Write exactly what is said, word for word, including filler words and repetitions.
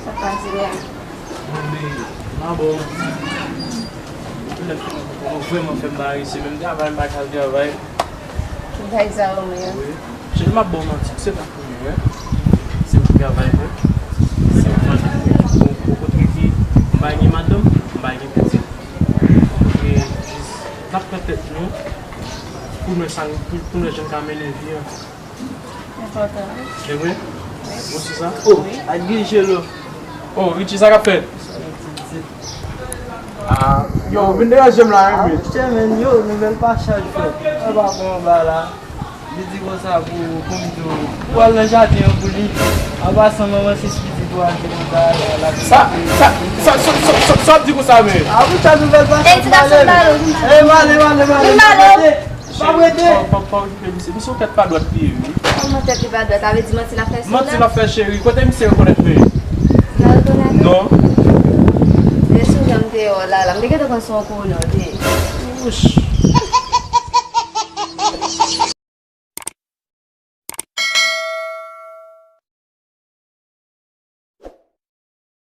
Sa pase la. Mwen, m a bon. Ou vrèman fè m parese, menm travay m pa ka al travay. Ki bagay sa yo menm? Wi. Cheri, m ap ba w manti, se pa pou mwen. Se pou travay mwen. Se pou mwen. Bon, bon, kote ki m pa gen madanm, m pa gen pitit. E jis n ap pran tèt nou pou nou sa, pou, pou nou jan ka mennen vi an. Enpòtan. Se vre? Bon, se sa? Oh, ak Gil Jelo. Oh, Richie, sa k ap fèt? Ah, yo, vin deranje m la, hein, wi. Chairman, yo, nouvèl pa chaj, frè. Anba bon, anba la. Li di konsa pou, pou m di w, pou al nan jaden an pou li. An pasan, manman sis pitit ou a di konsa, la, la. Sa, sa, sa, sa, sa, sa, sa w ap di konsa, men? A, pou sa nouvèl pa chaj, m ale. E, m ale, m ale, m ale, m ale. Pa prete. Pa, pa, pa okipe misye. Misye yon tèt pa dwat li ye, wi. Kòman tèt li pa dwat? Sa vle di manti l ap fè sou la? Manti l ap fè, cheri. Kote misye rekonèt mwen? Ou pa rekonèt? Non. E sou jan m te wè w la, la. M te gentan konn se yon kowona w te ye. Wouch.